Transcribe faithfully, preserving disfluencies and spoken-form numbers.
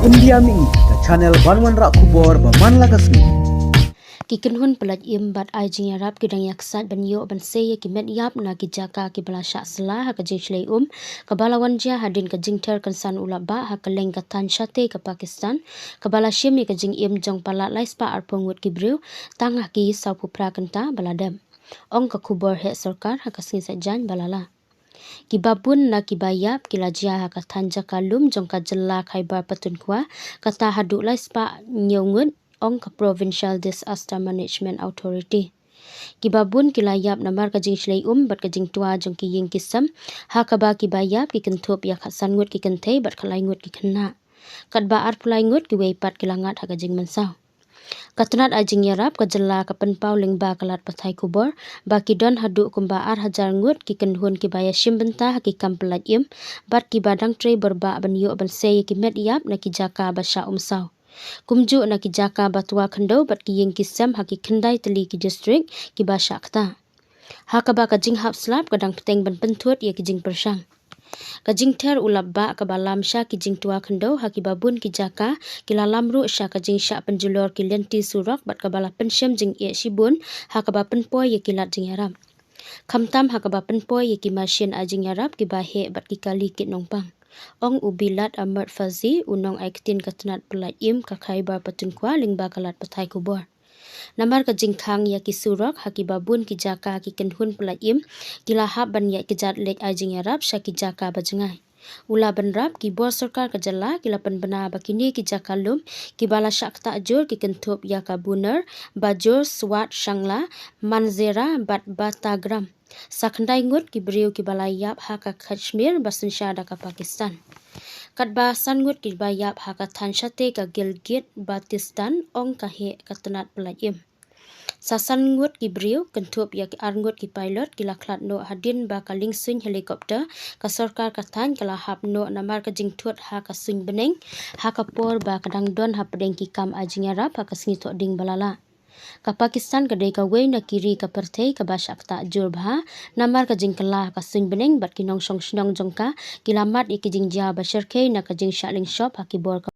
India Mih, ka channel ban wanrah khubor ba man la ka sngi. Ki kynhun pyllait im bad ai jingïarap ki dang ïaksaid ban ïoh ban sei ïa ki met ïap na ki jaka kiba la shah sla ha ka jingshlei um, kaba la wan jia hadien ka jingther kynsan u lap bah ha kylleng ka thaiñ Shatei ka Pakistan, kaba la shim ïa ka jingim jong palat lai spah arphew ngut ki briew, tang ha ki sawphew phra kynta ba la dep. Ong ka khubor heh sorkar ha ka sngi Saitjaiñ ba la lah. Kiba bun na kiba ïap ki la jia ha ka thaiñ jaka lum jong ka jylla Khyber Pakhtunkhwa, kata haduh lai spah hynñiew ngut, ong ka Provincial Disaster Management Authority. Kiba bun ki la ïap namar ka jingshlei um bad ka jingtwa jong ki ïing ki sem, ha kaba kiba ïap ki kynthup ïa khatsan ngut ki kynthei bad khatlai ngut ki khynnah. Katba arphew lai ngut kiwei pat ki la ngat ha ka jingmynsaw. Ka tnat ai jingïarap ka jylla ka pynpaw lyngba ka lad pathai khubor ba ki don haduh kumba ar hajar ngut ki kynhun kiba ïashim bynta ha ki kam pyllait im bad kiba dang trei bor bah ban ïoh ban sei ïa ki met ïap na ki jaka ba shah um saw, kumjuh na ki jaka ba twa khyndew bad ki ïing ki sem ha ki khyndai tylli ki district kiba shah ktah. Ha kaba ka jinghap slap ka dang bteng ban pynthut ïa ki jingpyrshang. Ka jingther u lap bah kaba lam sha ki jingtwa khyndew ha kiba bun ki jaka, ki la lam ruh sha ka jingshah pynjulor ki lynti surok bad kaba la pynshem jingeh shibun ha kaba pynpoi ïa ki lad jingïarap, khamtam ha kaba pynpoi ïa ki mashin ai jingïarap kiba heh bad ki kali kit nongpang, ong u Bilad Ahmad Fazi, u nongai ktien ka tnat pyllait im ka Khyber Pakhtunkhwa, lyngba ka lad pathai khubor. Namar ka jingkhang ïa ki surok ha kiba bun ki jaka, ki kynhun pyllait im ki la hap ban ïaid kjat leit ai jingïarap sha ki jaka ba jngai. U la bynrap, ki bor sorkar ka jylla ki la pynbna ba kine ki jaka lum kiba la shah ktah jur ki kynthup ïa ka Buner, Bajur, Swat, Shangla, Manzera bad Batagram. Sa khyndai ngut ki briew kiba la ïap ha ka Kashmir ba synshar da ka Pakistan. Katba san ngut kiba ïap ha ka thaiñ Shatei ka Gilgit Baltistan, ong ka heh ka tnat pyllait im. Sa san ngut ki briew, kynthup ïa ki ar ngut ki pilot, ki la khlad noh hadien ba ka liengsuiñ helicopter ka sorkar ka thaiñ ka la hap noh namar ka jingthut ha ka suiñ bneng, ha ka por ba ka dang don hapdeng ki kam ai jingïarap ha ka sngi Thohdieng ba la lah. Ka Pakistan ka dei kawei na ki ri ka pyrthei kaba shah ktah jur bha namar ka jingkylla ha ka suiñ bneng bad ki nongshong shnong jong ka ki la mad ïa ki jingjia ba shyrkhei na ka jingshah lyngshop ha ki bor ka